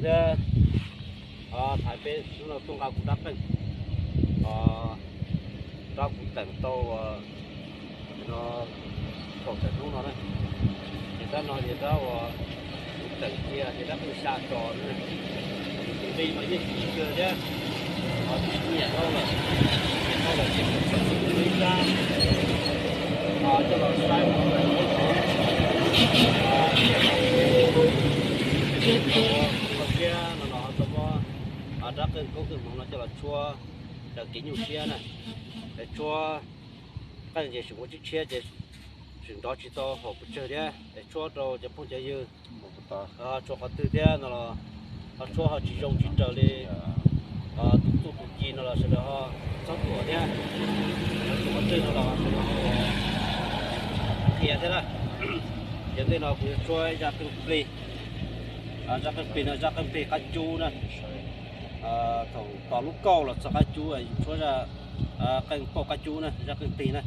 Thiab thaiv peb hnub no tuaj nqa kuv dab qeej, rab kuv teem tau no thaum txog hnub no na. Ces rab no ces rab uas kuv teem cia ces rab qeej xya tso na. Tus nqi mas yeej tsis kawg thiab, tsis nyiam dhau lawm, nyiam dhau lawm ces kuv txawm ib rab coj los saib ua kho siab no los ho tau muab rab qeej koob qeej hmoov no coj los tshuab raws kev nyuaj siab na. Tshuab qeej ces tseem ua tshiab tshiab ces tseem nrov tsis tau haum pes tsawg thiab. Es tshuab rau cov phooj cov ywg, tshuab qhov twg thiab no los ho tshuab ho tsis zoo tsis raws li tus txuj tus ci no los sawv daws ho txhob thuam thiab. Tshuab qhov twg no los sawv daws ho qhia thiab na. Ces ntej no kuv yuav tshuab zaj qeej plig. Zaj qeej plig no zaj qeej plig qab cub na. Thaum tos lub kauj los txog qab cub yus tshuab zaj qeej pauj qab cub na, zaj qeej plig na.